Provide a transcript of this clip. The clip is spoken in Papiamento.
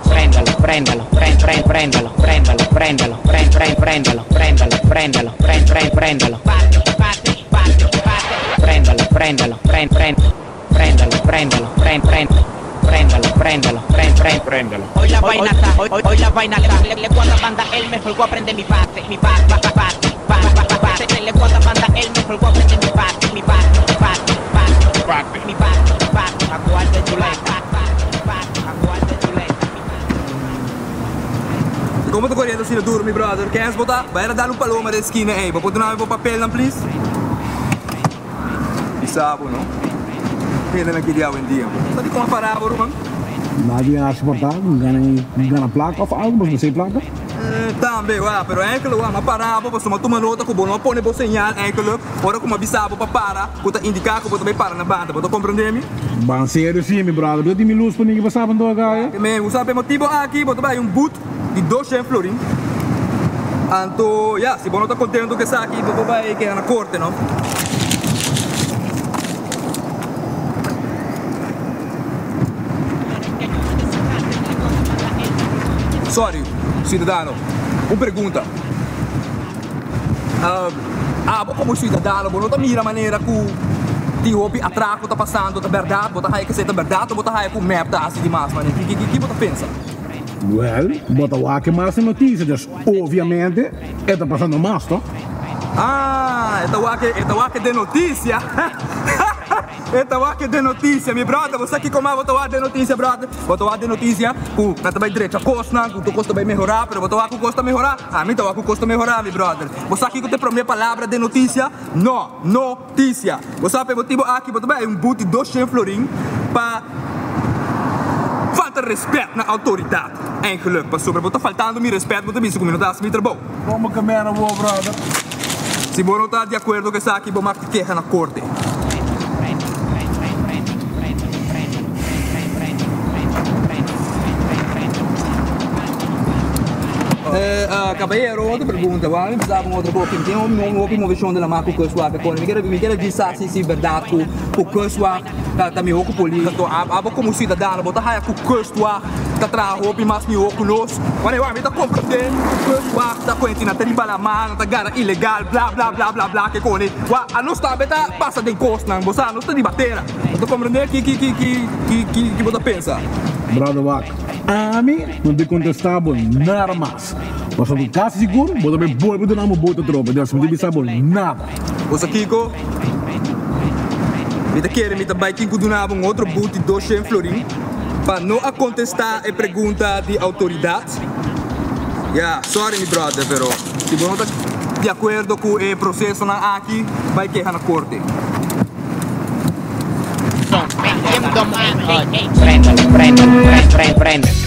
Préndalo, préndalo, prend, prend, préndalo, préndalo, préndalo, prend, prend, préndalo, préndalo, préndalo, prend, prend, préndalo. Préndalo, préndalo, prend, prend, préndalo, préndalo, prend, prend, préndalo, préndalo, prend, prend, préndalo. Hoy la vaina está, hoy, hoy, hoy la vaina está. Le, le cuadra banda, el mejor voy a prender mi base, mi base, base, base, base, base. Le cuadra banda, el mejor voy a prender mi base, mi base, base, base, mi base, base. Aguarde chuleta, base, base, aguarde chuleta. Kon ta koriendo asina duru, mi brother? Kens bo ta? Bai dal un paloma den skina, ey. Bo por duna mi bo papelnan, please? Bisa bo, no? Hendenan aki di awendia. Sa di kon a para bo, ruman? Nadie a soportá, gana gana plaka of algo, bo no sei plaka? Tambe, wa, pero eigenlijk, wa, m'a para bo pasobra m'a tuma nota ku bo no a pone bo señal eigenlijk ora ku m'a bisa bo pa para, ku ta indiká ku bo ta bai para na banda. Bo ta komprendé mi? Ban serio sí, mi brother. Bo tin mi lus pa mi ki pasaba anto acá, eh? Me usa p'e motibo aki bo ta bai un boet di doshen florin. Anto, ya, si bo no ta contento cu esaki, bo por bai keha na corte, no? Sorry, ciudadano. Un pregunta. Abo como ciudadano, bo no ta mira manera cu tin hopi atraco ta pasando, ta berdad? Bo ta haya cu esey ta berdad o bo ta haya cu mep ta haci di mas manera? Ki bo ta pensa? Wel, bo ta wak e mas e noticia, dus obviamente e ta pasando mas, toch? Ah, e ta wak e ta wak den noticia. E ta wak den noticia, mi brother, bo sa kico mas bo ta wak den noticia, brother? Bo ta wak den noticia cu nan ta bay drecha cosnan, cu tur cos ta bay mehora, pero bo ta wak cu cos ta mehora? Ami ta wak cu cos ta mehora, mi brother. Bo sa kico ta e prome palabra den noticia? No, no-ticia. Bo sa pa e motibo aki bo ta bay un boete doshen florin pa falta respet na autoridad. Eigenlijk, pasobra bo ta faltando mi respet, bo ta bisa cu mi no ta haci mi trabou. Como ke mera bo, brother? Si bo no ta di acuerdo cu esaki, bo mag keha na corte. Caballero, otro pregunta. Bo a mi bisa un otro poco. Tin un hopi movecion den la mar cu kustwacht a cone. Mi kier di sa si si berdad cu cu kustwacht ta miho cu polis. Anto abo como ciudadano bo ta haya cu kustwacht ta traha hopi mas miho cu nos. Wanneer mi ta comprende cu kustwacht ta cuenti nan ta riba la mar, nan ta gara ilegal, bla bla bla bla bla ke cone. Wa anos tambe ta pasa den cosnan, bo sa nos ta riba tera. Bo ta comprende ki ki ki ki ki ki bo ta pensa? Brother wak, ami no ta contesta bo nada mas. Pasobra casi sigur bo ta bay bolbe duna mi boto atrobe, dus mi ta bisa bo nada. Bo sa kiko? Mi ta kere mi ta bai tin ku duna bo un otro but di doshen florin pa no a kontestá e pregunta di outoridat. Ya, sorry mi brother, pero si bo no ta di akuerdo ku e prosesonan aki, bai keha na korte. Préndalo, préndalo, prend, prend, prend.